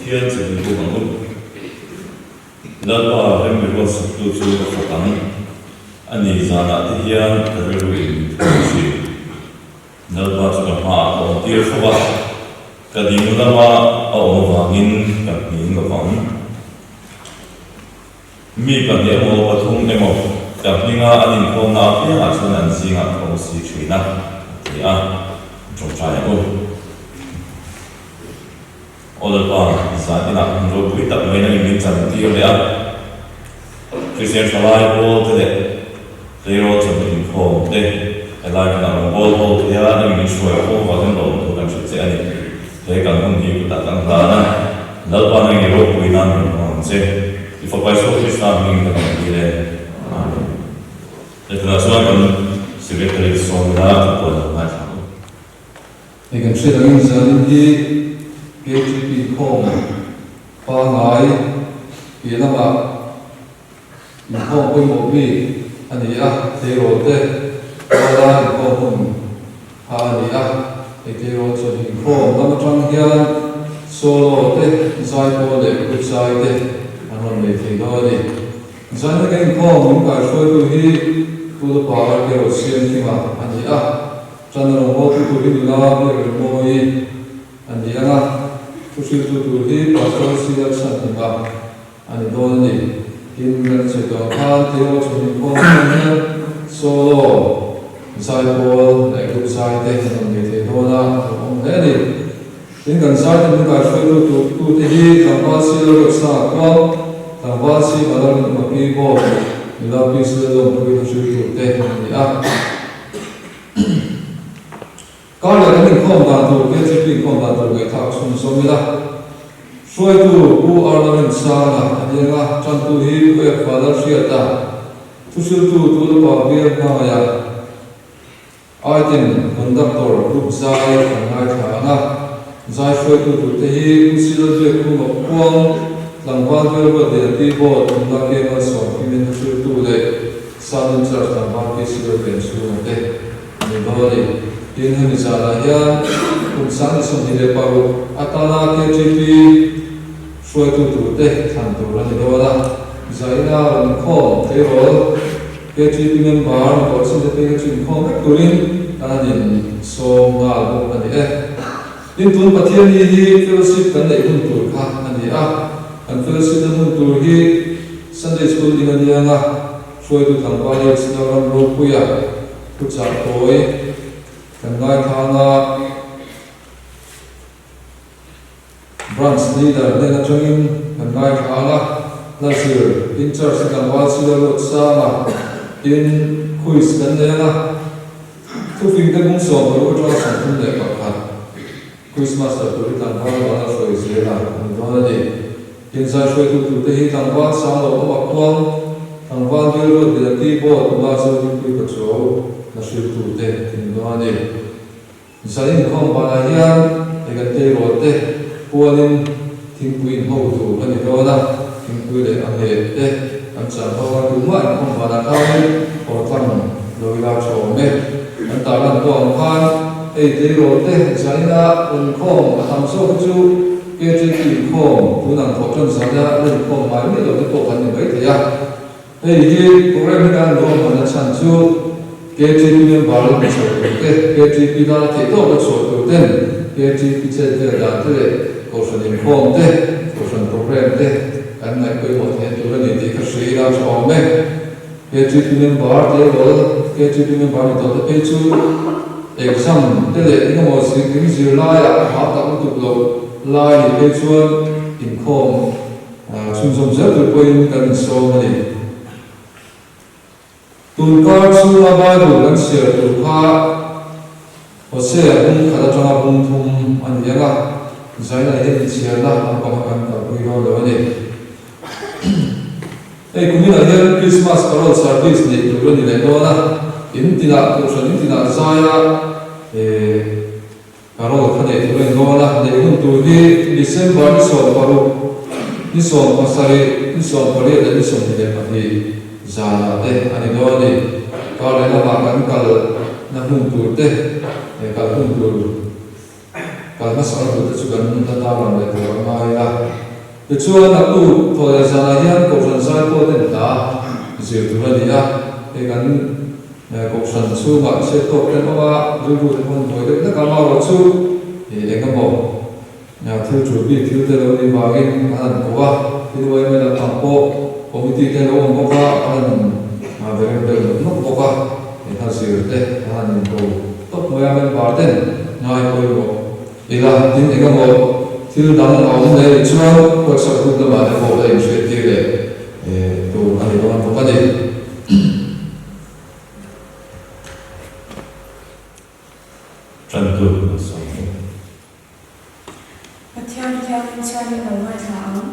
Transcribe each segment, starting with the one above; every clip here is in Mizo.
Pathian chibai buk ang u. Lalpa rem mi ruatsaktu chu ka fak ang. A ni zanah te hian ka rilru in min thuam thin. Lalpa chu ka hmaah ka awm tir fo va, ka ding lama a awm avangin ka hning lo vang. Mi pahnih emaw pathum emaw ka hminga an inkhawmna apiangah chuan an zingah ka awm si thin a, a ti a, ṭawngṭai ang u. Aw Lalpa, zan inah hun ropui tak mai nangin min chan tir leh a, Kristian thalai pawl te leh tleirawl chawhnu inkhawm te, helai hmunah rawn bawl ho thei a, nangin min hruai khawm vangin lawm thu kan hrilh che a ni. He kan hun hi kutah kan hlan a, Lalpa nangin i ropui nan rawn hmang ang che. I Fapa Isua Krista hmingin ka rawn dil e. Amen. Hetiangah chuan kan Secretary Sawmila ka puan lo ngaithla ang u. Hei kan hriat angin zanin hi KTP inkhawm pangngai piah lamah inkhawm pawimawh bik a ni a, tleirawl te kuala inkhawm hun kha a ni a, hei tleirawl chuan inkhawm lam atang hian solo te, zaipawl leh group zai te an rawn nei thei dawn a ni. Zanin kan inkhawm min kaihruaitu hi Pu Lapa Arkerawt Siamkima a ni a. Ṭan rawngbawltu tur hi nula Biakrimawi a ni ang a, thuhriltu tur hi Pastor Sila Chhanhima a ni dawn a ni. Tin, kan sawi tawh ang khan Tleirawl Chhawmhimkhawm atang hian solo, zaipawl leh group zai te an rawn nei thei dawn a, a hlauhawm hle a ni. Tin, kan zai te min kaihruaitu tur tute hi tlangval Sila Ruatsanga Kuang, tlangval Si Malalin Uma Keyboard, nula Pi Sila Lawmpuii thuhriltu te an ni a. Kar leh kan inkhawm dan tur KTP inkhawm dan tur ngaihthlak chhun zawm ila. Hruaitu Pu Arna Rinsanga a ni anga, tantu hi Pu Ek Valar Hriata, thuhriltu Tulapa Bial Hmangaia, Item Conductor Group Zai kan ngaithla ang a, zai hruaitu turte hi Pu Sila Biakkhuma Khuang, Tlangval Bial Ruatlian Keyboard, Nula Kemal Sawmkhimin thuhriltu leh Southern Church tlangval PC Lalven chhunga te a ni dawn a ni. Tin, hemi zanah hian kum 2026 atana KTP hruaitu turte thlan tur a ni dawn a. Zaina rawn inkhawm tleirawl KTP member ni tawh chin te phei kha chu inkhawm vek turin kan han insawm nghal bawk a ni e. Tin, tun Pathianni hi fellowship kan neih hun tur kha a ni a. Kan fellowship na hmun tur hi Sunday School ding a niang a, hruaitu tlangval hi China ram ropuia thuchah tawi kan ngaithang a, Branch Leader hnen atangin kan ngaithlang a, Hlazir in Church a tlangval Sila Ruatsanga tin quiz kan nei ang a, thufing te bung 60 atanga 31. Christmas a tur hi tlangval van a hruai zel a ni dawn a ni. Inzai hruaitu turte hi tlangval sang lo awm a khuang, tlangval bial ruat leh a keyboard nula Zodinpui Pachuau la hrilh turte ti ni dawn a ni. Zai inkhawm banah hian hei kan tleirawl te pualin thingpui inho tur a ni dawn a, thingpui leh a heh te kan chan ho a, tumah inkhawm banah khanin haw tlang lo ila tha awm e. Kan tarlan tawh ang khan hei tleirawl te zaina inkhawm a tam zawk hi chu KTP inkhawm tun ang thawh tan zana la inkhawm ngai miah lo te pawh kan ni maithei a. Hei hi program hi kan rawn hman a chhan chu KTP member la hmu chho tur te, KTP tana theih tawk la chhuah tur ten KTP chet vel dan te leh Kohhran inkhawm te, Kohhran program te kan ngaih pawimawh theih tur a ni tih ka hria ila tha awm e. KTP member tleirawl, KTP member ni tawh te phei chu exam te leh engemaw zir zirlaiah a hau tak lutuk loh lai ni phei chuan inkhawm Chhunzawm zel tur pawhin kan insawm a ni. Tunkar chhunga Bible kan chhiar tur kha Hosea bung khat atanga bung thum a ni ang a, Zaina hian inchhiarna lampanga kan kalpui dawn lo a ni. Hei kuminah hian Christmas Carol Service neih tur a ni leh dawn a, in tinah, Kohhran in tinah zaia Carol kha neih tur a ni dawn a, neih hun tur hi December ni 60, ni 17, ni 18 leh ni 22 zanah te a ni dawn a ni. Kar leh lamah kan kal na hmun tur te, kal hun tur. Kal hmasa tur te chu kan la tarlang leh tur a ngai a. Tichuan a tuk thaw leh zanah hian Kohhran zai pawh ten hla zir tur a ni a, hei kan Kohhran chhungah chhiat tawk ten awm a, rilru te pawh an buai deuh hlek a, amaherawh chu eng emaw thil tul bik thil te lo nih vangin an han ko a, tin yma lampang pawh committee te lo awm bawk a, an han berem deuh nawk nawk bawk a, hla zir te an han inko tawp mai a, member ten ngai pawimawh Ila, tin eng emaw thil dang a awm leh nih chuan WhatsApp group lamah te pawh la inhriattir leh tur a ni dawn bawk a ni. Tantu a sawi bawk. Pathian thiangin chhiarin lo ngaithla ang.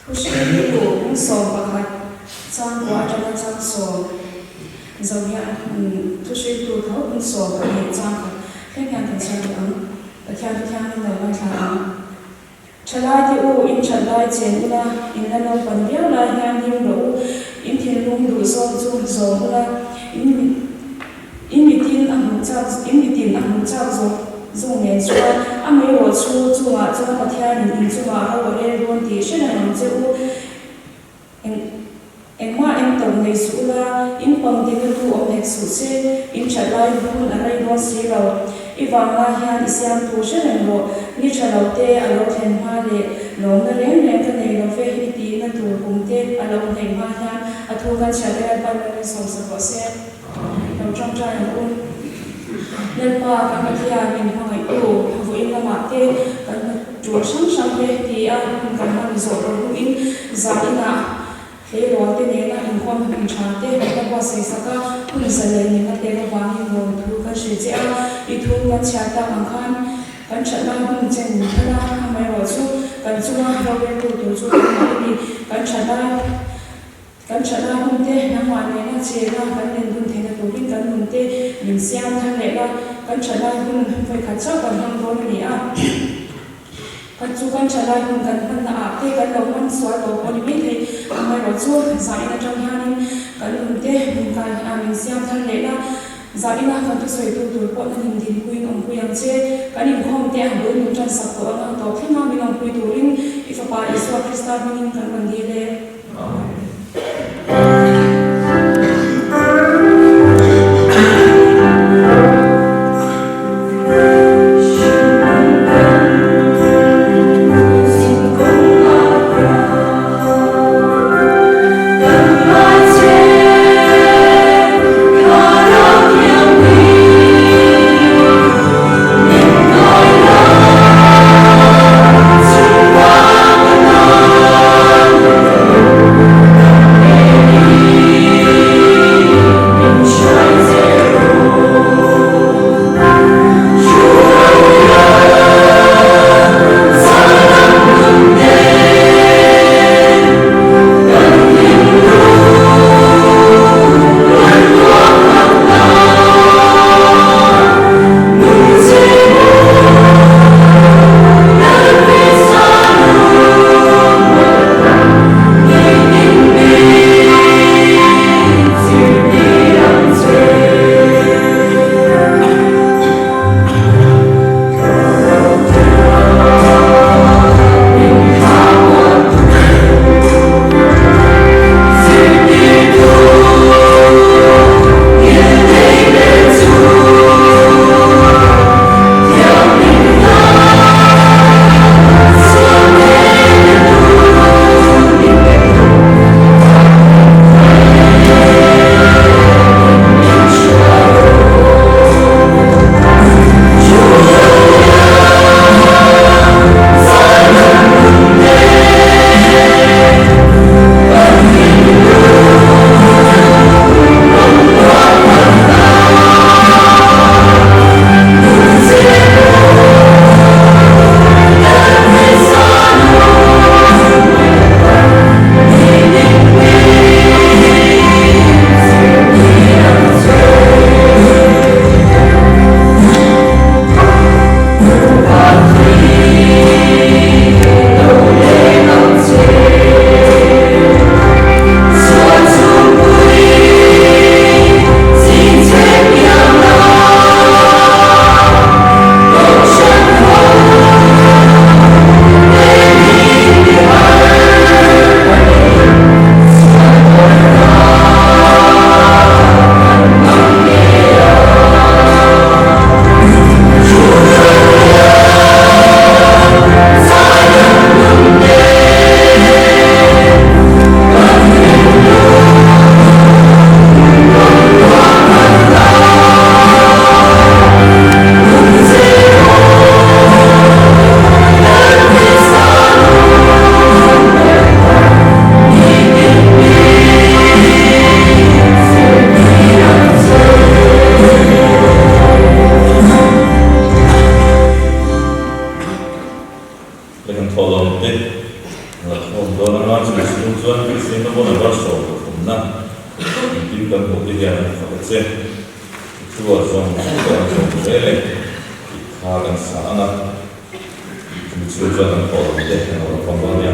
Thuhriltu 11 changkua atanga chang sawm zo hian thuhriltu tho bung 12 changkhat thleng hian kan chhiar duh ang. Pathian thu thiangin lo ngaithla ang. Thalai te u, in that lai chen ula, in la naupan viau lai hian hlim rawh u, in thinlung duh zawng chu zawm ula, in In mitin a hmuh chak, in mitin a hmuh chak zawng zawng nen chuan a meirawh chu chungah chuan Pathianin in chungah ho a rel dawn tih hre reng ang che u. Eng engmah eng to nei suh ula, in pang tina tu awm hek suh se, in that lai hun a rei dawn si lo. I vang lai hian i siam tur hre reng rawh, ni tha lo te a lo thlen hma leh lawmna reng reng ka nei lo ve i tihna tur kum te a lo hneih hma hian a thu kan chhiat e Lalpa Lalin sawmsak rawh se. Lo tawngtai ang u. Lalpa kan Pathian min hmangaihtu vawiin lamah te kan hna tul hrang hrang te ti a hun kan hman zawh lo hnuin zan inah tleirawl te nena inkhawmna hun tha te kan la buatsaih sak a, hun zalen min la pek avangin rawn thu kan hrilh che a, i thu kan chhiar tak ang khan kan thatna hun chen min phal a, amaherawh chu kan chunga roreltu tur chu keimah i ni, kan thatna Kan thatna hun te, nangmah nena chena kan len dun theihna turin kan nun te min siam thar leh la, kan thatlai hun vawikhat chauh kan hmang dawn a ni a. Kan chu kan thatlai hun kan hmanna ah te kan lo hman sual tawh pawh a ni maithei. Amaherawhchu zahin atang hianin kan nun te min kai a min siam thar leh la, zahin a kan thusawitu tur pawh na hlim dinpuiin awmpui ang che. Kan inkhawm te a bul min tansak tawh anga tawp thlenga min awmpui turin i Fapa Isua Krista hmingin kan rawn dil e. thawhlawm te la khawm dawn anga chumi chhung chuan Kristian ka pawn a bar 13na engkim kan hmuh te hian an fak a che. I thu a zawng zawng te an zawng zel e tih kha kan sa ang a, chumi chhung chuan kan thawhlawm te kan lo la khawm dawn nia.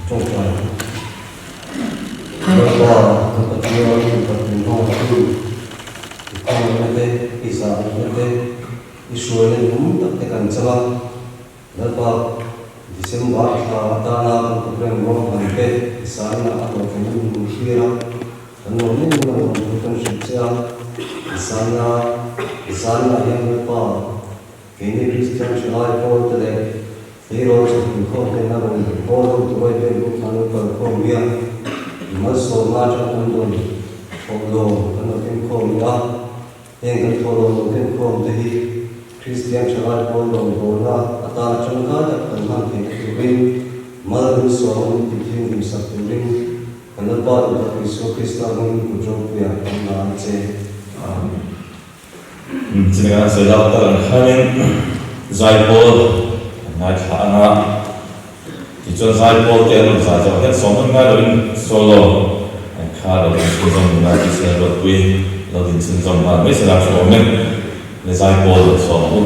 Tawngtai Lalpa kan Pathian kan hmangaihtu i khawngaihna te, i zahna te, i hruaina nung tak te kan chang a. Lalpa, December thla atana kan programme ruahman te zaina a hlawhtling in min thlir a, kan nuam em em a nuam thu kan hrilh che a, zaina zainah hian Lalpa, keini Kristian thalai pawl te leh tleirawl chhawpin khawm hnena rawn haw ho tuai vel bawk khan an kal khawm hian malsawmna atang kan rawn thawhlawm kan rawn enkhawm leh a. Heng kan thawhlawm lo kenkhawm te hi Kristian thalai pawl rawngbawlna atana tangkai tak kan hman theihna turin mal min sawm min tithianghlim sak turin kan Lalpa duhtak Isua Krista hmangin kut ropuiah kan la ang che. Amen. Chumi kan sawi lak tak ang khanin zaipawl an ngaithla ang a, tichuan zaipawl te an rawn zai zawh hian sawm hman ngai loin solo an kha lo din chhunzawm dun a, tih ruatpui lo din chhunzawm nghal mai se la hre awm e, le zaipawl rawn sawm ang u.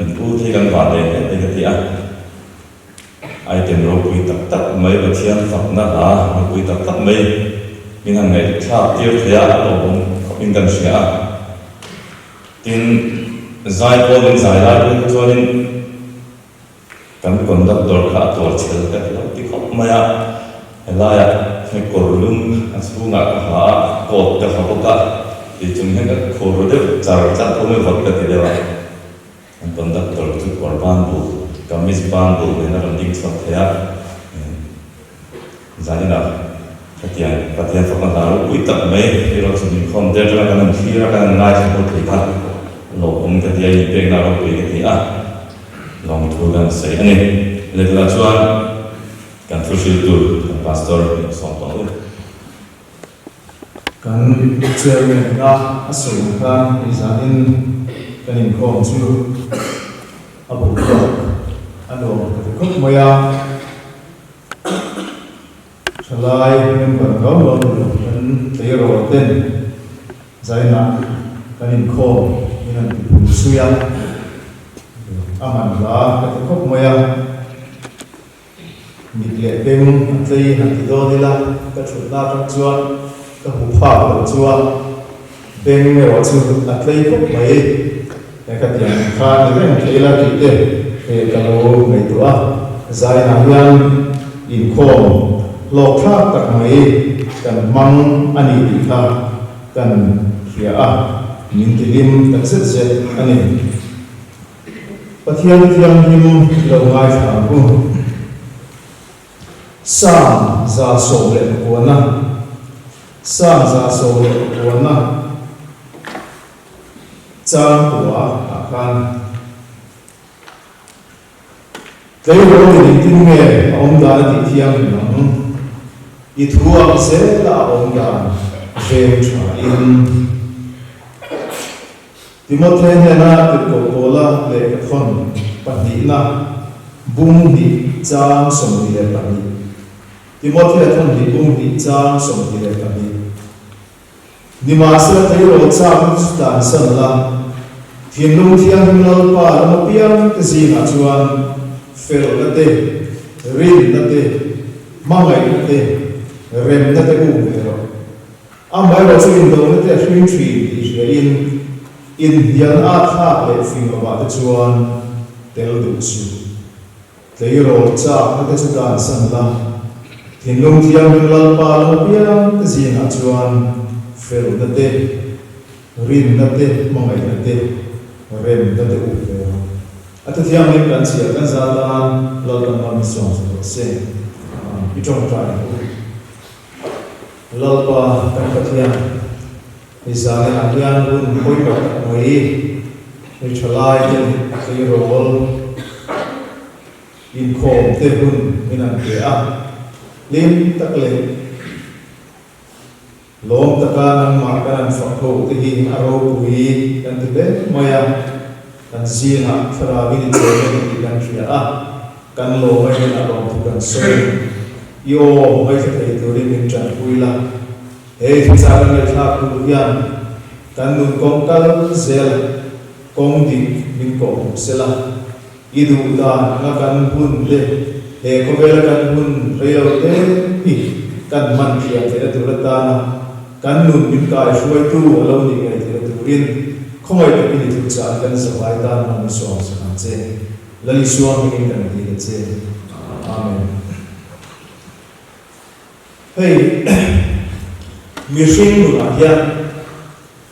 in u te hi kan vah leh hle mai ka ti a. Item ropui tak tak mai Pathian fakna hla ropui tak tak mai min han ngaihthlak tir thei a, a lawmawm khawpin kan hria a. Tin, zai pawl min zai lai pawh hi chuanin kan conductor kha a tuar chhel ka ti lo ti khawp mai a, helaiah he kawr lum a chhungah ka ha a, coat ka ha bawk a, tih chung hian ka khur deuh char char tho mai vawt ka ti deuh a. Kan conductor chu kawr ban bul, kamis ban bul nen a rawn ding chhuak thei a, zaninah khatiang Pathian fakna hla ropui tak mai erawh chu min khawm der atanga kan han thlir a, kan han ngaithla ho thei kha lawmawm ka ti a, inpekna ropui ka ti a, lawmthu kan sawi a ni. Lehkhalah chuan kan thu hriltu kan Pastor min sawm tawh ang u. Kan chairman a a sawi ang khan hei zanin kan inkhawm chu a boruak a nuam ka ti khawp mai a, thalai member ngau ngau ni lo kan tleirawl ten zainah kan inkhawm in an ti pun sui a, a man hla ka ti khawp mai a. Mit leh beng a tlei han ti dawn ila, ka thutna atang chuan ka hmu phak lo chu a, beng erawh chu a tlei khawp mai. He ka tiang ang kha ni reng thei ila tih te ka lo ngaihtuah a, zainah hian inkhawm hlawk thlak tak mai kan hmang a ni tih kha kan hria a, min tilim tak zet zet a ni. Pathian thianghlim lo ngaithla ang u. Psalm 119 Psalm 119 chang kua ah khan Tleirawl in engtin nge a awm dan a tih thianghlim ang? I thu ang zela a awm dan veng tha in. Timothe hnena tirhkoh Paula lehkhathawn pahnihna bung hnih chang 22 Timothe thawn hnih bung hnih chang 22 Nimahsela tleirawl chakna chu tlansan la, thinlung thianghlim Lalpa lam apiang te zingah chuan felna te, rinna te, hmangaihna te, remna te um ve rawh. Amaherawh chu indona te a hring thin tih hriain inhnialna a thlak leh fing lovah te chuan tel duh suh. Tleirawl chakna te chu dansan la, thinlung thianghlim Lalpa lo piang te zingah chuan felna te, rinna te, hmangaihna te, remna te up ve rawh. A thu thianghlim kan chhiar kan zat tan Lalpan hma min sawm sa tawh se. I tawngtai ang u. Lalpa kan Pathian, hei zanah hian hun pawimawh tak mai hei thalai ten tleirawl inkhawm te hun min an pe a, hlim tak leh lawm taka nangmah kan an fak ho te hi a ropui kan ti hle mai a, kan zingah thlarauin i cheng a ni tih kan hria a. Kan lawm aiin a lawmthu kan sawi. I aw ngaithla thei turin min tanpui la. Hei thuchah kan ngaihthlak hnu hian kan nun kawng kal zel kawng dik min kawh hmuh se la. I duh dan anga kan hun te he khawvela kan hun reilo te hi kan hman thiam theihna tur atana kan nun min kai hruaitu a lo nih ngei theihna turin khawngaih takin i thuchah hi kan zavai tan hman i sawm sak ang che. Lal Isua hmingin kan dil a che. Amen. Hei mihring nunah hian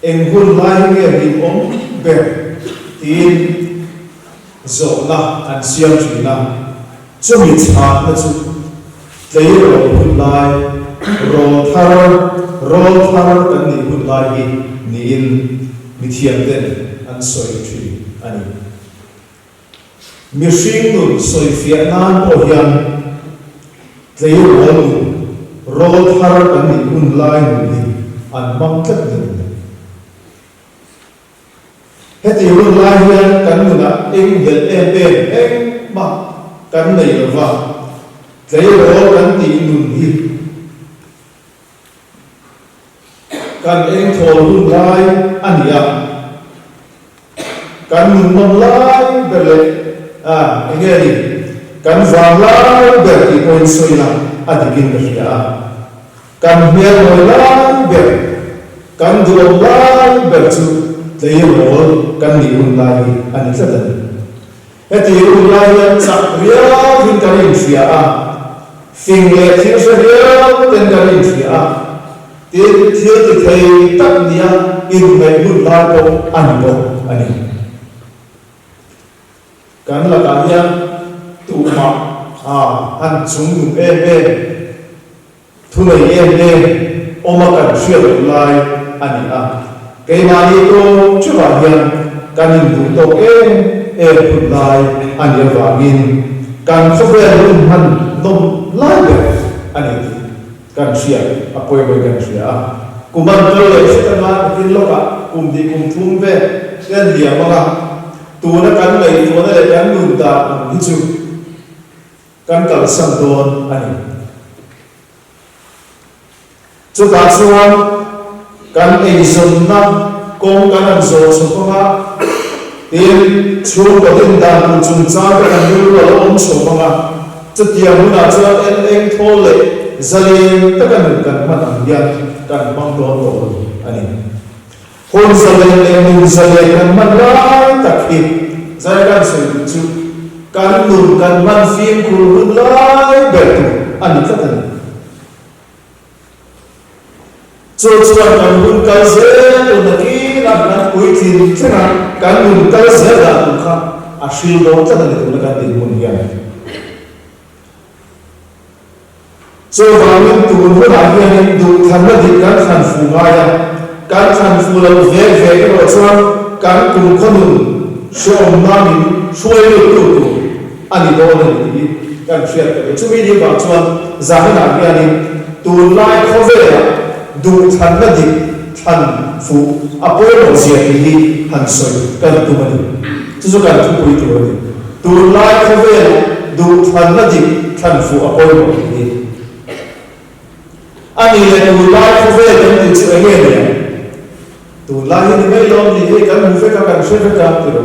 eng hun lai hi nge hlimawm ber tiin zawhna an siam thin a, chumi chhanna chu tleirawl hun lai, rawl thar, rawl thar kan nih hun lai hi niin mithiamten an sawi thin a ni. Mihring nun sawifiah nan pawh hian tleirawl nun, rawl thar kan nih hun lai nun hi an hmang tlat ni ni. Heti hun lai hian kan nunah eng helh em em engmah kan nei lo va, tleirawl kan tih nun hi Kan engthawl hun lai a ni a. Kan nun nawm lai ber leh a eng nge ni kan vang lai ber tih pawhin sawina a dikin ka hria a. Kan hmel mawi lai ber, kan duhawm lai ber chu tleirawl kan nih hun lai hi a ni tlat a ni. Heti hun lai hian chak riauin kan inhria a, fing leh thil hre riau ten kan inhria a, tin thil ti thei tak nia inngaih hun lai pawh a ni bawk a ni. Kan lakah hian tumah a han chungnung em em. Thunei em em awma kan hriat loh lai a ni a, keimahni tawng theuhah hian kan induh tawk em em hun lai a nih avangin kan khawvel hun hman nawm lai ber a ni tih kan hriat a pawimawhin kan hria a. Kum an kal leh hret anga nakin lawkah kum hnih kum thum vel te an liam anga tuna kan ngaihtuahna leh kan nun dan ang hi chu Kan kalsan dawn a ni. Chutah chuan kan eizawnna kawng kan han zawh chho vang a, tin, chhungkaw din dan tur chungchang te kan rilru a lo awm chho vang a, chutiang hunah chuan en eng thawl leh zalen taka nun kan hman ang hian kan hmang dawn tawh lo a ni. Hun zalen leh nun zalen kan hman lai tak hi zai kan sawi duh chu kan nun kan hman fimkhur hun lai ber tur a ni tlat a ni. Chu chuan kan hun kal zel tur nakin a kan puitlin thleng a, kan nun kal zel dan tur kha a hril dawn tlat a ni tuna kan dinhmun hian. Chuvangin tun hunah hianin duhthanna dik kan thlan fu ngai a, kan thlan fu lo vek vek erawh chuan kan kumkhaw nun hrehawmna min hruai lut tu tur a ni dawn a ni tih kan hriat ka duh. Chumi ni vang chuan zaninah hianin tunlai khawvelah duhthanna dik thlan fuh a pawimawh zia tih hi han sawi kan tum a ni. Chu chu kan thupui tur a ni. Tunlai khawvel duhthlanna dik thlan fuh a pawimawh tih hi a ni leh tunlai khawvel kan tih chu enge ni ang? Tunlai hi ni mai lawm ni hi kan hmu vek a, kan hre vek a ti lo.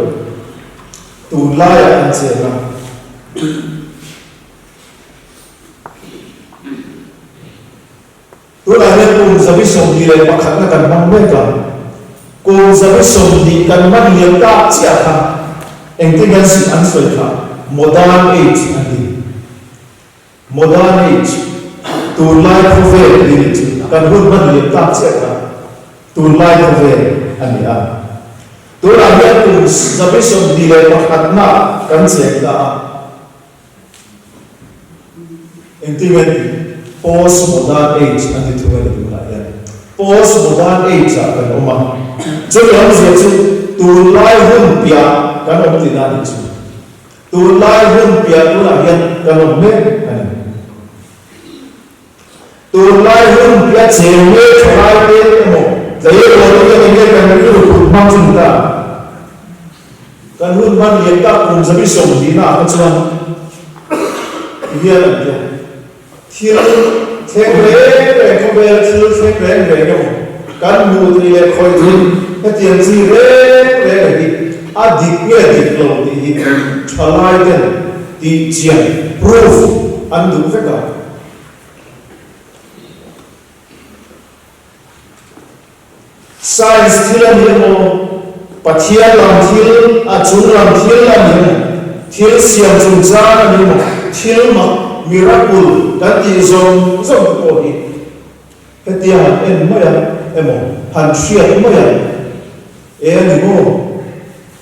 Tunlaiah kan cheng a. Tunah hian kum 21 na kan hmang mek a, kum 20 kan hman liam tak chiah kha engtin hian sih an sawi kha modern age an ti. Modern age, tunlai khawvel tih nih chu kan hun hman liam tak chiah kha tunlai khawvel a ni a. Tunah hian kum 21 na kan cheng ta a. Engtin nge tih? Post modern age an ti thung a ni tunah hian. Post modern age ah kan awm a, chumi awmzia chu tunlai hun piah kan awm tihna a nih chu. Tunlai hun piah tunah hian kan awm mek a ni. Tunlai hun piah cheng nge thalai te emaw tleirawl te hian enge kan rilru put hmang chu ni ta? Kan hun hman lian tak kum 20 ah kha chuan ti hian an ti a, thil thleng reng reng khawvel thil thleng reng reng emaw kan hmuh theih leh khawih theih hetiang chi reng reng a hi a dik nge dik lo tih hi thalai ten tih chian, proof, an duh vek a. Science thil a ni emaw, Pathian lam thil, a chung lam thil a ni emaw, thil siam chungchang a ni emaw, thil mak, miracle, kan tih zawng zawng te pawh hi hetia han en mai a emaw, han hriat mai a, e a ni maw,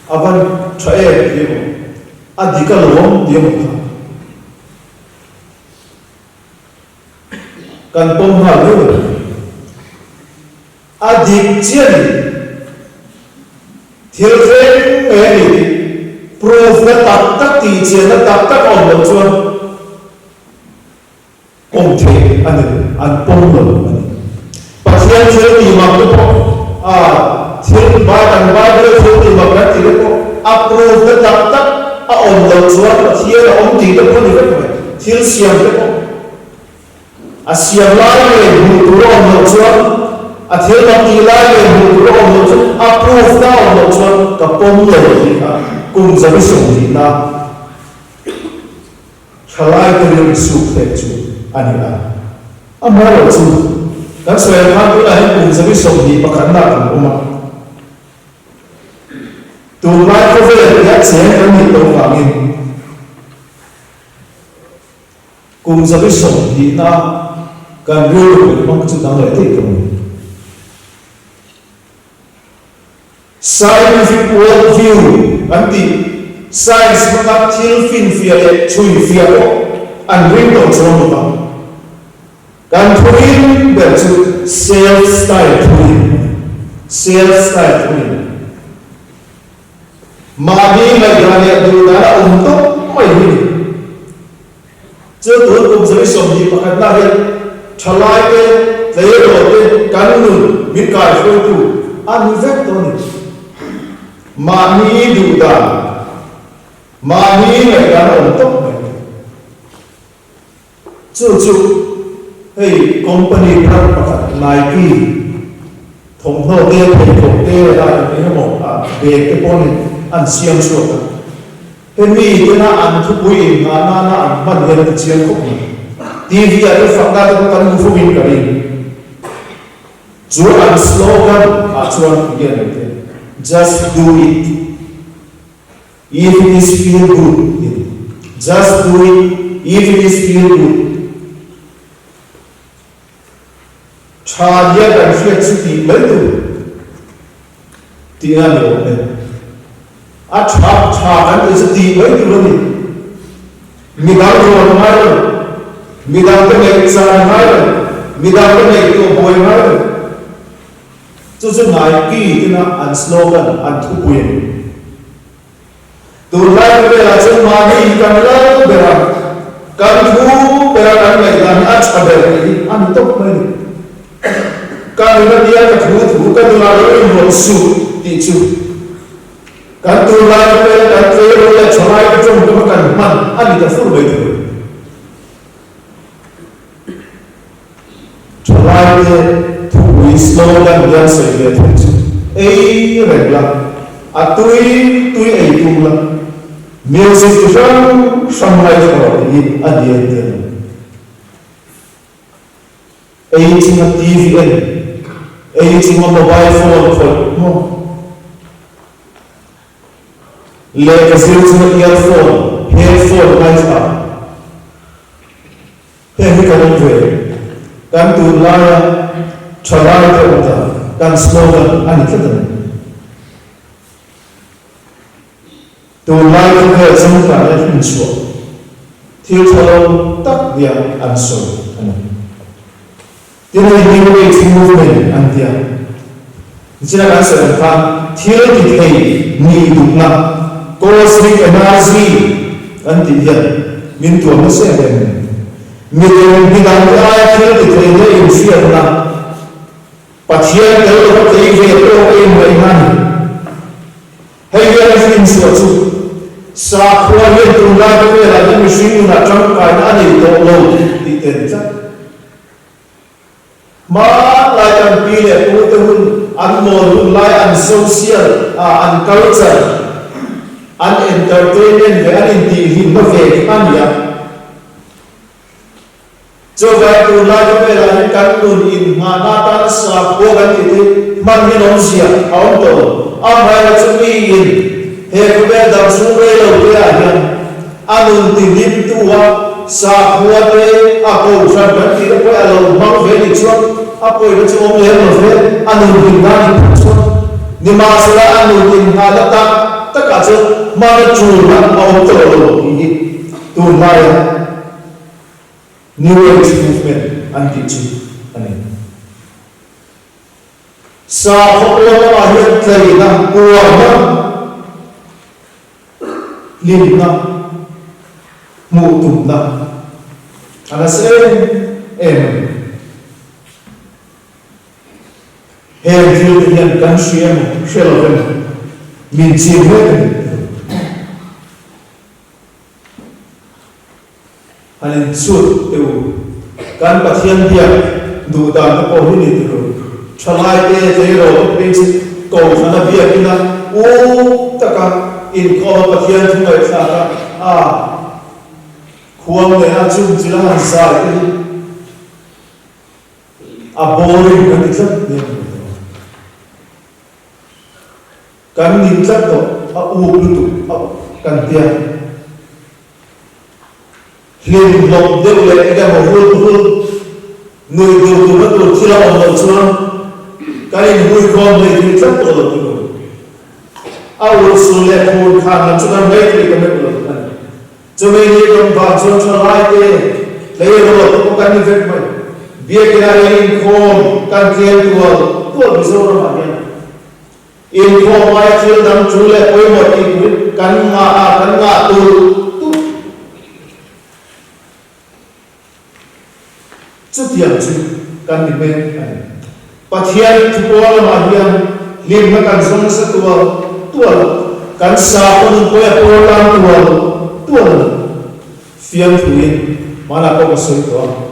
a van tha em tih emaw, a dik alawm tih emaw kha. Kan pawm nghal mai lo. A dik chiah ni. Thil thleng mai a ni tih proof na tak tak tih chiahna tak tak a awm loh chuan pawm theih a ni lo, an pawm lo a ni. Pathian thil tih mak te pawh a thil kan Bible thil tih mak kan tih te pawh a proof na tak tak a awm loh chuan Pathian a awm tih te pawh a ni vek mai. Thil siam te pawh a siam lai ngei hmuh tur a awm loh chuan. A thil mak tih lai leh hmuh tur a awm loh chuan a proof na a awm loh chuan ka pawm lo tih kha kum zabi 20 na thalai te rilru suk hlek chu a ni a. Amaherawh chu kan sawi ang khan tunah hian kum zabi 21 na kan awm a. Tunlai khawvel tia cheng kan nih tawh vangin Kum 20 kan rilru pui hmang chu dang leh daih tawh a ni. Scientific world view an tih, science hmanga thil finfiah leh chhuifiah pawh an ring tawh chuang lo va. Kan thurin ber chu self style thurin a ni. Self style thurin. Mahni ngaihdan leh duhdan a awm tawp mai hi ni. Chu tun kum 21 hian thalaite, tleirawlte kan nun min kaihruaitu a ni vek tawh a ni. Mahni duhdan, mahni ngaihdan a awm tawp mai hi. Chu chu hei company brand pakhat Nike thawmhnaw te, pheikhawk te a eng emaw a bag te pawh nen an siam chhuak a. Hemi tena an thupui innghah nana an hman hian a ti chiang khawp mai. TV ah te fakna te pawh kan hmu fo in ka ring. Chu an slogan ah chuan enge an ti? Just do it. If it is feel good in just do it if it is feel good Tha nia kan hriat chu tih mai tur tihna a ni awm e. A tha tha kan tih chu tih mai tur a ni. Midang rawn ngai lo, midang te ngaihchan ngai lo, midang te ngaihtuah buai ngai lo. Chu chu Nike tena an slogan, an thupui a ni. Tunlai khawvelah chuan mahni hi kan lal ber a, kan thu ber a kan ngaihdan hi a tha ber tih hi a ni tawp mai a ni. Ka nun a nia ka thu thu ka nunah lo inrawlh suh tih chu kan tunlai khawvela kan tleirawl leh thalai te tawngkam a kan hman a ni ta fur mai thei. Thalaite thupui slogan hian sawi ve thung chu ei reng la, a tui tui ei tum la, music chi hrang hrang ngaithla rawh tih hi a ni en tir a ni. Ei chunga TV en, ei chunga mobile phone khawih maw? Lehkha zir chunga earphone, headphone ngaithla. Heng hi kan awm ve. Kan tunlaia thalai te awm dan, kan slogan a ni tlat a ni. Tunlai khawvel changkang leh hrinchhuah thil tha lo tak nia an sawi a ni. Tin hei New Age movement an tia. Nichina kan sawi ang khan thil ti thei nih duhna, cosmic energy kan tih hian min tuam nasa em em a ni. Midang midangte aia thil ti thei nia inhriatna, Pathian tel lova tlei ve tawk a inngaihna a ni. Hei hian a hrinchhuah chu sakhua hian tunlai khawvelah hian mihring nunah tangkaina a nei tawh lo tih tel tlat. Hmanlai kan pi leh pu te hun an mawl hun lai an social a an culture an entertainment ve an intihhlimna ve kha a ni a. Chuvang tunlai khawvelah hian kan nun inngahna atana sakhua kan tih te hman hi nawmzia a awm tawh lo. Amaherawhchu chu miin he khawvel dang chhung rei lo te ah hian a nun tihlimtu a sakhua te a kohhran kan tih te pawh a lo hmang ve nih chuan a pawina chu awm lem lo ve, a nun hlim nan in phut chuan. Nimahsela a nun inngahna tak takah chuan hmana tulna a awm tawh lo tih hi tunlaia New Age movement an tih chu a ni. Sakhaw pawl lamah hian tleina, uarna, hlimna, hmuh tumna a nasa em em a ni. Heng thil te hian kan hria emaw, hre lo emaw min chim mek a ni. Han inchhut teh u. Kan Pathian biak duh dan te pawh hi ni tih ru. Thalaite tleirawl te phei chu Kohhrana biakina u taka inkhawma Pathian thu ngaihthlak a, a khuang leh a chung chila han zai te hi a boring kan ti tlat nia ka hmu tawh. Kan ning tlat tawh, a up lutuk a kan tia. Hlim hlawm deuh leh eng emaw hul hul nuih duh duhna tur thil a awm loh chuan kan inhuikhawm hlei thei tlat tawh lo tur a ni. A urhsun leh phur khan lam chu kan hlei thei ta meuh lo a ni. Chumi ni kan vang chuan tha lai te, tleirawl te pawh kan ni vek mai. Biakina hian inkhawm kan tlem tual tual Mizoramah hian Inkhawm aia thil dang chu leh pawimawh tih turin kan ngah a, kan ngah tulh tulh. Chutiang chu kan ni mek a ni. Pathian thupawl lamah hian hlimna kan zawng nasa tual tual a, kan sakhaw nun pawh a pawl tan tual tual a ni. Fiamthuin hmanah pawh ka sawi tawh a.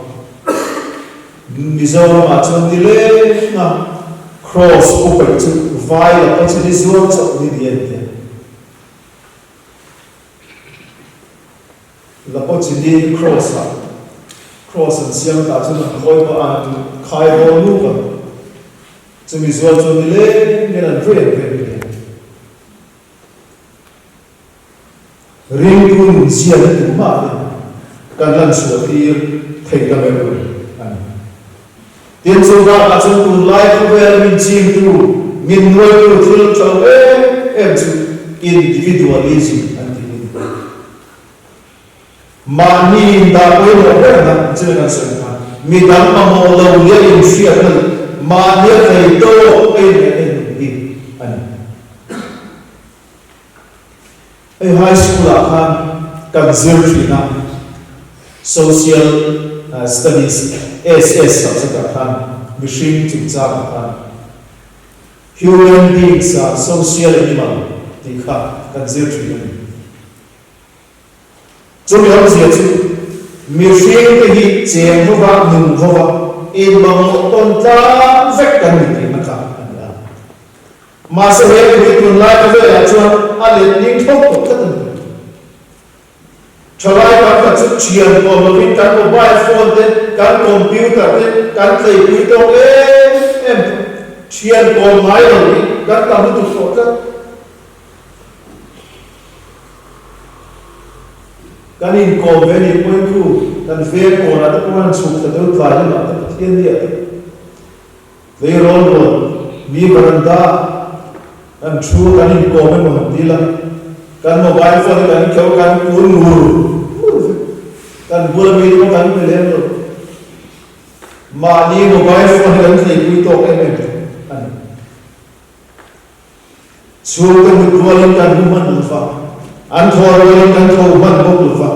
Mizoramah chuan ni leng a Cross pu paih chu vai la pawh chu ni zuar chauh ni ni a ni a. La pawh chi ni Cross ah Cross an siam tah chuan an khawi pawh an khai haw nuk a, chumi zuar chuan ni leng hian an vei an vei ni a. Ringtu nun ziahna tumah hian kan lan chhuah tir theih la meuh lo a ni. Tin, chu bakah chuan tunlai khawvela min chingtu, min nuaitu thil tha lo em em chu individualism an tih hi a ni. Mahni indah pawimawh berna chu kan sawi khan midang mamawh lo leh inhriatna leh mahnia thei tawk a inneihna in hi a ni. Hei high school ah khan kan zir thin a, Social Studies, SS, subject ah khan mihring chungchang ah khan Human beings are social animal tih kha kan zir thin a ni. Chumi awmzia chu mihring te hi cheng hova, nun hova inmamawh tawn tlang vek kan ni tihna kha a ni a. Mahse he tui tunlai khawvelah chuan a let ning thawk tawh tlat a ni. Thalai tam tak chu thian kawm lovin kan mobile phone te, kan computer te kan tleipui tawk em em tawh. Thian kawm ngai lo hi kan tam lutuk tawh tlat. Kan inkawm ve nih pawhin khu kan veng kawnah te pawh an chhuk ta deuh tlai lamah te Pathian nia te. Tleirawl rual mi veranda kan thu kan inkawm emaw han ti la, kan mobile phone hi kan keuh kan kun ngur ngur vek, kan bula mi te pawh kan pe lem lo, mahni mobile phone hi kan tleipui tawk em em tawh a ni. Chhungte mut rualin kan mu hman lo va, an thaw rualin kan tho hman bawk lo va,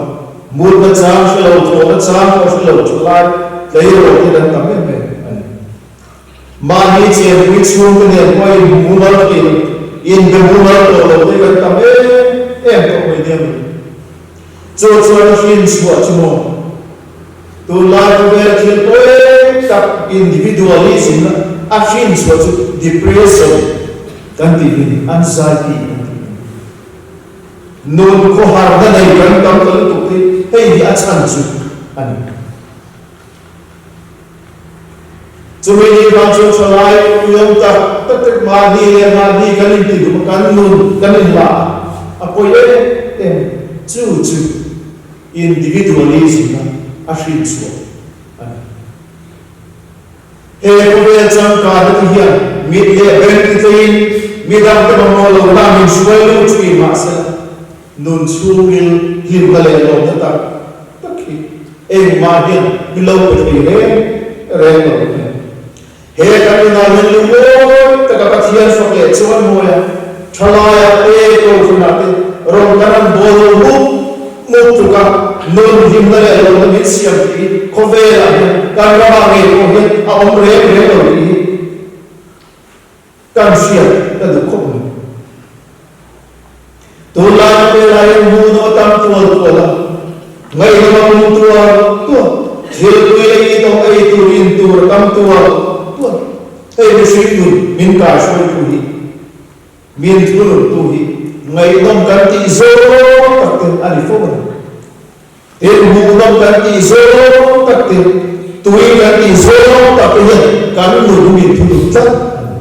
mutna chang hre lo, thawhna chang pawh hre lo thalai tleirawl te kan tam em em a ni. Mahni chenpui chhungte nen pawh inhmu mal thei lo, inbe mu mal tawh lo te kan tam em em tawh mai nia mai. Chu chuan a hrin chhuah chu maw? Tunlai khawvela thil pawi tak individualism a hrin chhuah chu depression kan tih hi a ni, anxiety kan tih hi a ni. Nun khawharna nei kan tam ta lutuk hi hei hi a chhan chu a ni. Chumi ni vang chuan thalai uiawm tak tak te mahni leh mahni kan inti duh a, kan nun kan inlah a, a pawi em em chu chu. Individualism a hrin chhuah a ni. He khawvel changkanna te hian mit leh beng ti tleiin midangte mamawh lo na min hruai lut thin mahsela nun chhungil hlimna leh lawmna tak tak hi engmah hian min lo pe thei reng reng lo a ni. He kan inah hian lungawi taka Pathian fak leh chuan mawi a, thalaia te, kohhranah te rawn kan an bawl lo mup mup tluk a, nun hlimna leh lawmna min siam tih hi khawvelah hian kan ramah ngei pawh hian a awm reng reng lo tih hi kan hriat ka duh khawp mai. Tunlai khawvelah hian hmuhnawm a tam tual tual a, ngaihnawm a pung tual tual, thil tui leh itawm ei tur in tur a tam tual tual. Hei mihring nun min kaihruaitu hi, min thununtu hi ngaihnawm kan tih zawng tak te a ni fo a ni. Tin, hmuhnawm kan tih zawng tak te, tui kan tih zawng tak te hian kan nun hi min thunun tlat a ni.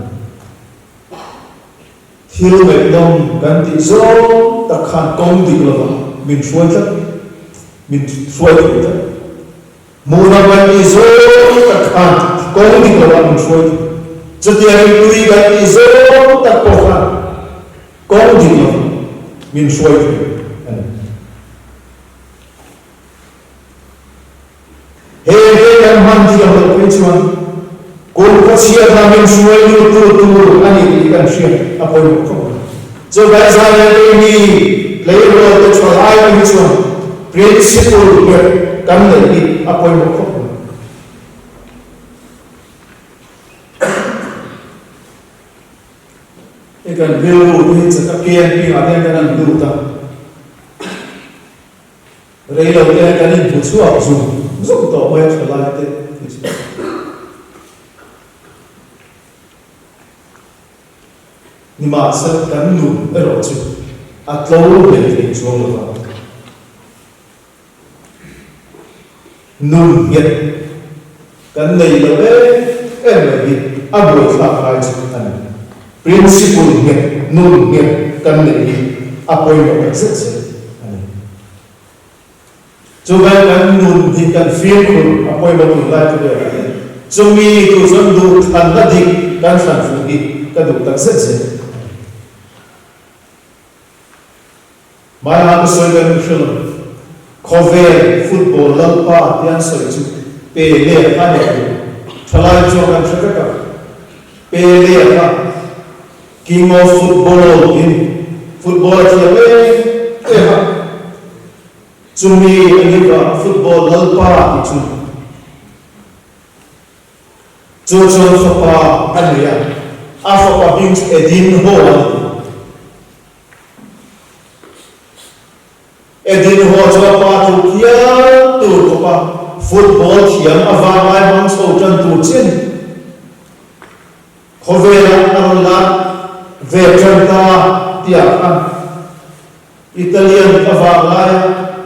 Thil ngaihnawm kan tih zawng tak khan kawng dik lovah min hruai tlat, min hruai thei tlat. Hmuhnawm kan tih zawng tak khan kawng dik lovah min hruai thei. Chutiangin tui kan tih zawng tak pawh khan kawng dik lovah min hruai thei a ni. He te kan hman thiam loh phei chuan kum khawchhiat hna min hruai luttu tur a ni tih kan hriat a pawimawh khawp mai. Chuvai zai leh keini tleirawl te tha lai te hi chuan principle nghet kan neih hi a pawimawh khawp mai. Hei kan rilru te hi chak a camping ah te hian kan han lut a. Rei lo te kan inhmu chhuak zung zung tawh mai a tha lai te hi chu. Nimahsela kan nun erawh chu a tlo hlei thei chuang lo va. Nun nghet kan nei lo em em mai hi a buaithlak lai chu a ni. Principle nghet, nun nghet kan neih hi a pawimawh tak zet zet a ni. Chuvan kan nun hi kan fimkhur a pawimawh tun lai thu ber a ni. Chumi tur chuan duhthlanna dik kan thlan fuh hi ka duh tak zet zet a ni. Hmaiha ka sawi kan hre lo. Khawvel football lalpa ti an sawi chu Pele a ni lo. Thalai chuan kan hre vek a. Pele kha King of Football tiin football a thiam em em a. Chumi a ni vang football lalpa tih chu. Chu chuan fapa a nei a, a fapa hming chu Edinho a ni. Edinho chu a pa tluk hial tur khawpa football thiam a vanglai hmang chho tan tur chin khawvelah a rawn lar ve tan ta tihah khan Italian a vanglaia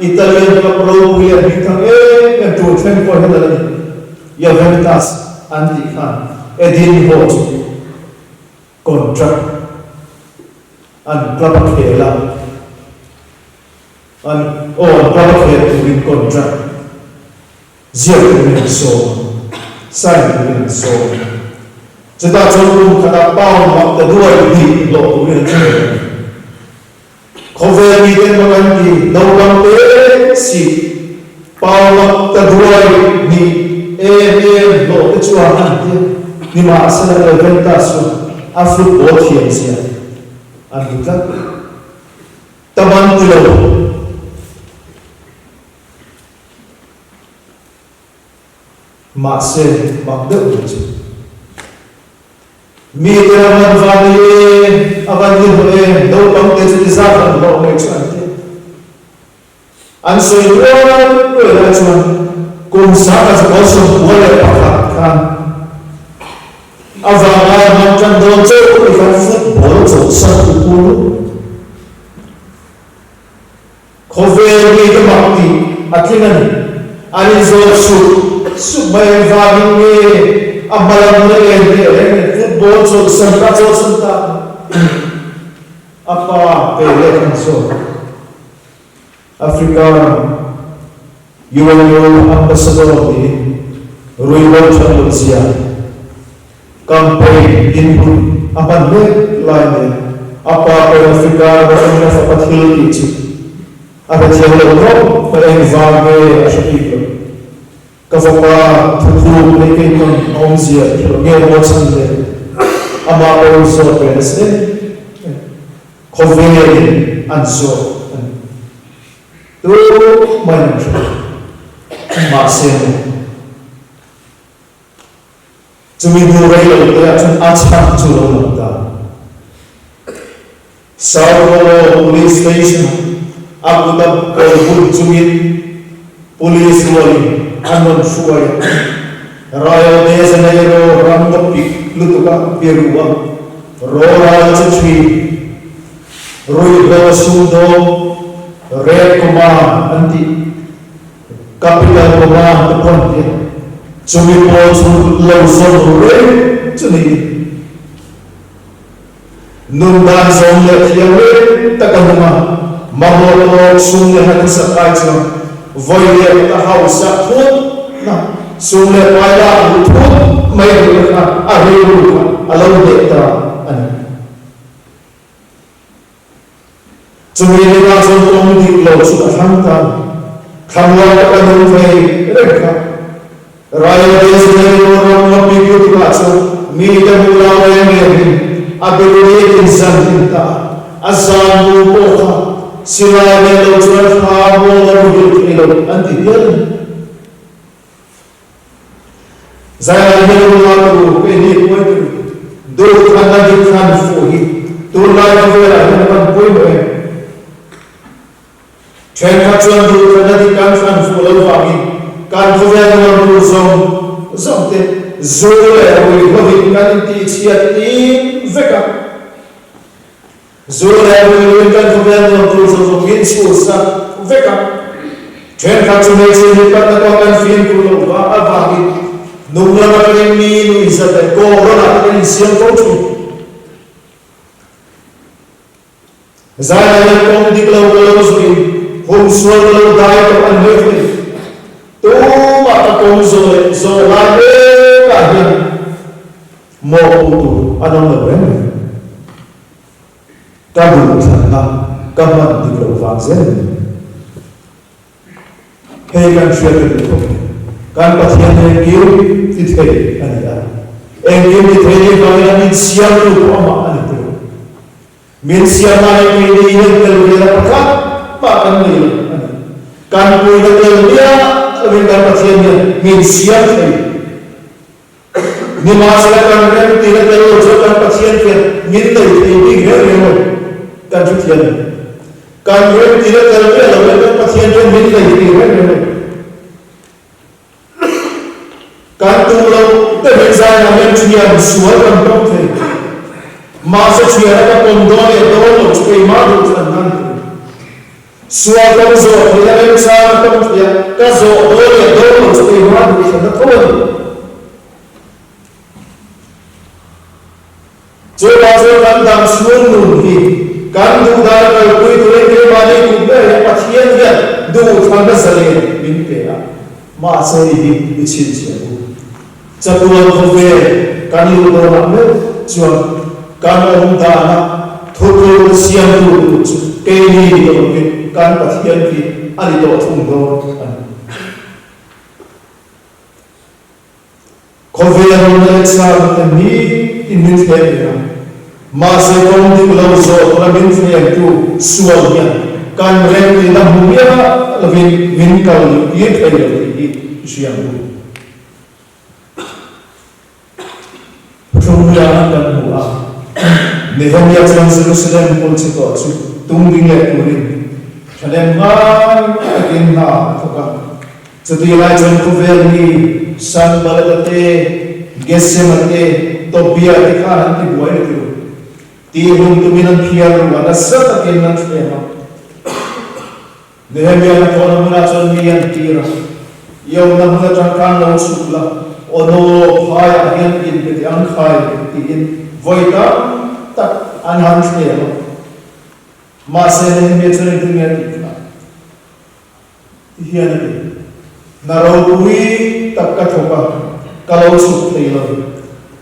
Italian club ropui leh hmingthang em em tur thleng pawh hian a la ni. Juventus an tih khan Edinho chu Contract an club a khel a, an aw an club a khel turin contract ziak turin an sawm a, sign turin an sawm a. Chutah chuan kum khatah pound mak ta duai hnih hlawh turin an sawi a ni. Khawvel miten mak an ti, naupang te si pound mak ta duai hnih em em hlawh te chuan an ti a. Nimahsela Juventus chu a football thiam zia an hmu tlat. Ta ban ti lo. Mahse mak deuh mai chu. Mite a van van nei em, a van ni hlawh em, naupang te chu ti zat an hlawh mai chu an ti. An sawi rual rual lai chuan kum sangha zakua 91 khan a vanglai hmang tan dawn chauh ni khan football chawlhsan tu pu Khawvel mite mak tih a tling a ni. An inzawt sup sup mai engvangin nge a hma lam na en leh reng in football chawlhsan ta chawlhsan ta a pa pe leh an zawt. Africa ram UNO Ambassador niin Ruihhlo Thatloh Zia campaign in hun a hman mek lai nen a pa pawhin Africa ram atangin a fapa thil tih chu a hrethiam lo khawp mai a, engvang nge a hre bik lo. Ka fapa thuthluk leh keipawn a awmzia ka hre lo nge maw chhan le amah pawhin zawt ve nasa em em. Khawvelin an zawt a ni. Tu mai an hre lo. Mahse maw, chumi hnu rei lo te ah chuan a chhan chu lo lang ta. Sao Paulo Police Station ah a kut a kawl bun chungin Police rualin an rawn hruai a. Rio de Janeiro ram dawpik. lutuk a biru a, rawlral che thin, ruihhlo sumdawng, Red Command an tih, Capital Command te pawh an ti a, chumi pawl chu lo zawm ru reng chu niin. Nun dan zawm leh thiam reng tak a nung a, mamawh tawk sum leh hna thusak ai chuan vawi leh ta hausa thut na, sum leh pai lak duh thut mai duhna kha a rilru kha a lo hneh ta a ni. Chumi rinah chuan kawng dik lo chu a thlang ta. Thlamuan taka nung thei reng kha. Rayo de Janeiro ram nga bik lutukah chuan mite hmu lo reng rengin a birulik in zan in ta a, a zan mu pawh kha silai nen lo chuan thla mual a muhil thei lo an ti hial a ni. Zailai hian u nga tur keini puai tur duhthanna dik thlan fuh hi tunlai khawvelah hian a van pawimawh em? Thenkhat chuan duhthanna dik kan thlan fuh lo vangin kan khawvel nuam tur zawng zawng te zu leh ruihhlovin kan intihchhiat tir vek a. Zu leh ruihluin kan khawvel nuam tur zawng zawng min chhuhsak vek a. Thenkhat chu hmeichhe mipatna pawh kan fimkhur loh vang avangin nung lam atangin mi nuihzat leh corona te kan insiam fo thin. Zaina hian kawng dik lo ka lo zuin hun sual ka lo dai tawh an hawi thei. Tumah ka kawng zawh leh zawh lai mekah hian mawhpuh tur an awm lo reng reng. Ka duhthlanna ka hman dik loh vang zel a ni. Hei kan hriat ka duh khawp mai. Kan Pathian hi engkim ti thei a ni a. Engkim ti thei nih vangin a min siamtu pawh amah a ni tur. Min siam lai keini hian tel ve la pakhat mah kan nei lo a ni. Kan puina tel miah lovin kan Pathian hian min siam thei. Nimahsela kan rem tina tel lo chuan kan Pathian khian min nei thei bik reng reng lo. Kan hrethiam em? Kan rem tina tel miah lo hian kan Pathian khian min nei thei reng reng lo. Kan tum lo berin zainah hian thian sual kan pawm thei. Mahse thiana ka pawm dawn leh dawn lo chu keimah duh thlan nan a ni. Sual kawng zawh theih a remchang a tawng theih a, ka zawh dawn leh dawn lo chu keimah duh thlanna tho a ni. Chuvang chuan kan dam chhung nun hi kan duh dan a kalpui turin keimahni kut ber hian Pathian hian duhthlanna zalen min pe a, mahse i hi i chhinchhiah u. Chatuan khawvel kan luh dawnah meuh chuan kan awm dana thutluk siamtu tur chu keini ni tawh lovin kan Pathian hi a ni tawh thung dawn a ni. Khawvel awmna leh chakna te nitin min thlem reng a, mahse kawng dik lo zawh tura min thlemtu sual hian kan remtihna hmu miah lovin min kal luh tir thei lo tih hi i hria ang u. Thuthlung riang an kan hmu a, Nehemia chuan Jerusalem kulh chhe tawh chu tung ding leh turin thahnem ngai takin hna a thawk a. Chutih lai chuan khawvel mi Sanballat-a te, Gesem-a te, Tobia te khan an ti buai lutuk. Tih hun tumin an phiar ru a, nasa takin an thlem a. Nehemia na thawhna hmunah chuan mi an tir a, I awmna hmun atang khan lo chhuk la, Ono phaiah hian in pe teh ang khai tiin vawi tam tak an han thlem a. Mahse Nehemia chuan engtin nge a tih kha? Ti hian a ti, Hna ropui tak ka thawk a, ka lo chhuk thei lo.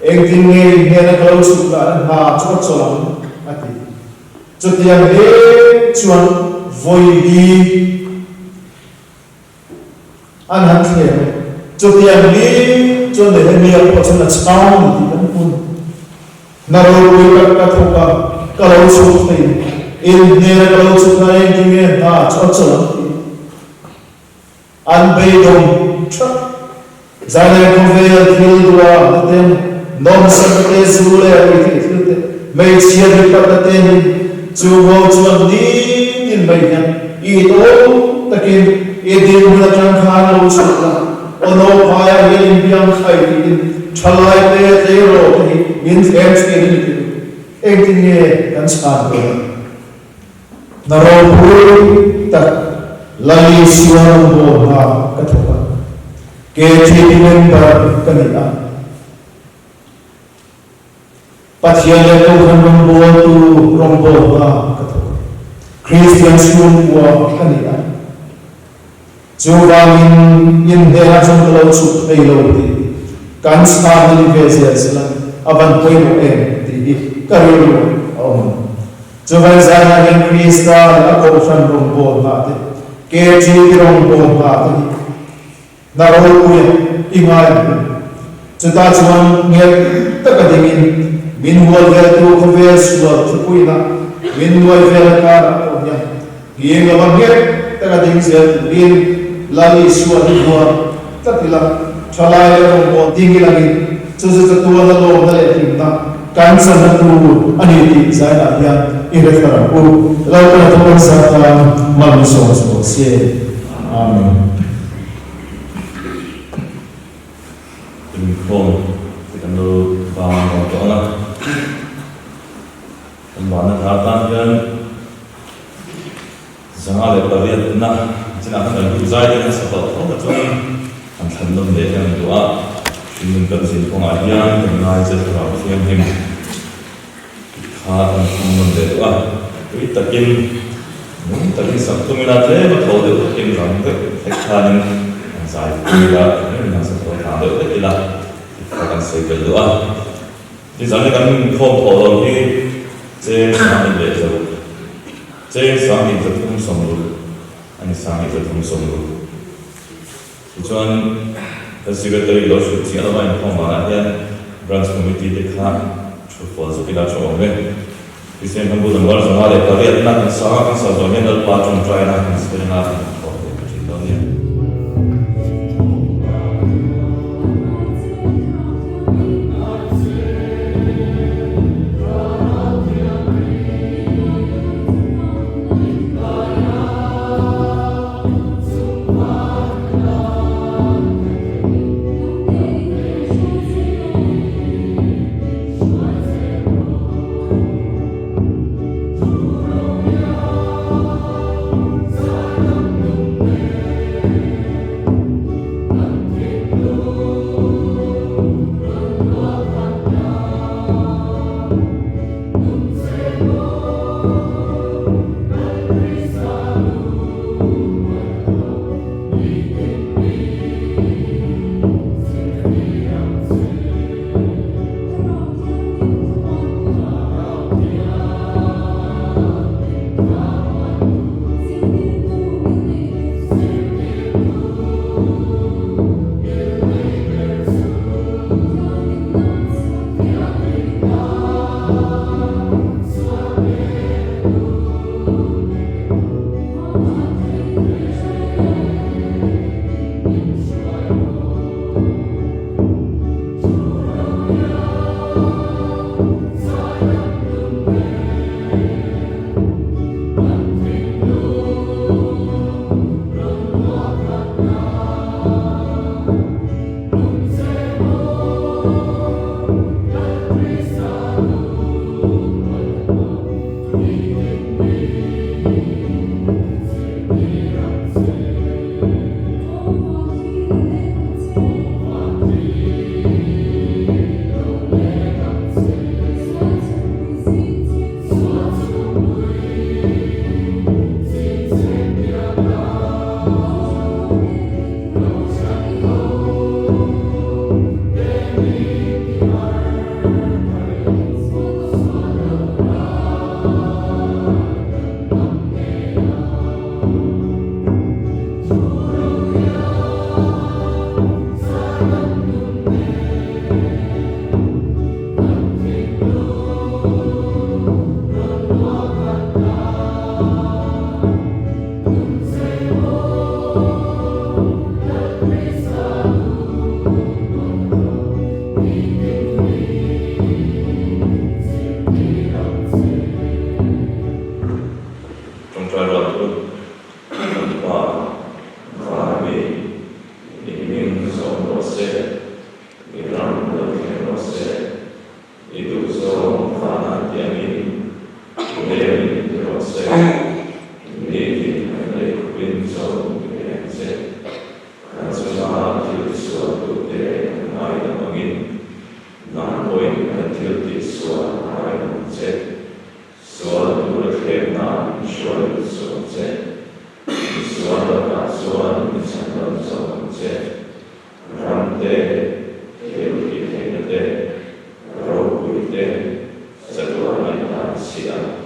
Engtin nge in hnena ka lo chhuk lah na hna chu ka chawlh ang? a ti. Chutiang hle chuan vawi hi an han thlem a, chutiang hle chuan Nehemia pawh chuan a chhang a ni tih kan hmu a ni. Hna ropui tak ka thawk a, ka lo chhuk thei, in hnena ka lo chhuk hna engtin nge hna chu a chawlh ang tih an beidawng thap. Zaileng khawvel thil dua na ten, nawmsakna te, zu leh ruihtheih thil te, hmeichhia mipatna te min chu ngo chuan nitin mai hian i tawm takin i dinhmun atang khan lo chhuk la, aw naupaiah hian inbiang khai tiin thalai te tleirawl te hi. min thlem thin a ni tih engtin nge kan chhan dawn ang? Hna ropui tak Lal Isua rawngbâwl hna ka thawk a, KTP member ka ni a. Pathian leh Kohhran rawngbâwltu rawngbâwl hna ka thawk a. Kristian chhungkua ka ni a. Chuvangin inhnênah chuan ka lo chhuk thei lo tih kan chhan a ni ve zel sela a van pawimawh em tih hi ka rilru a awm ang. Chuvang zaiah hian Krista leh a Kohhran rawngbâwl hna te, KTP rawngbâwl hna te hi hna ropuia i ngai ang u. Chutah chuan nghet taka dingin min hual veltu khawvel sual thupuina min nuai vel akarah pawh hian Ngeng lova nghet taka ding zel turin Lal Isua hi buar tlat ila, thalai leh rawngbâwl ding ilangin chu chu chatuana lawmna leh hlimna kan channa tur a ni tih zainah hian i hre thar ang u. Lalpan a thawk an zat tan mal sawm chu rawh se. Amen. Inkhawm te kan lo bang lo tawh ang a. Kan vahna thar tan hian 108 na chinah khan kan duh zai te nasa tawh tho na chuan an thlan nawn leh hian an duh a, hringnun kan zin kawngah hian kan ngai che thlarau thianghlim tih kha kan thlang nawn leh duh a, tui takin nung takin sak tum ila tlem a tho deuh takin rang deuh hlek khanin an zai pui ila eng nasa tho thang deuh hlek ila tih kha kan sawi belh duh a. Nizan hi kan inkhawm thawh lo hi cheng sang leh zo, cheng sang hnih zathum sawmruk a ni sang hnih zathum sawmruk. Tichuan kan secretary lo hrut chiah lova inkhawm vanah hian branch committee te kha thu fual zuk ila thu awm e. Christian kan bu number 508 na kan sang a, kan sa zawh hian Lalpa tawngtaina kan sawi anga kan inkhawm leh ta thin dawn nia. min hruai lut suh ang che. Misual lakah chuan min chhandam zawk ang che. Ram te, thil tih theihna te, ropui te, chatuan a intan si a.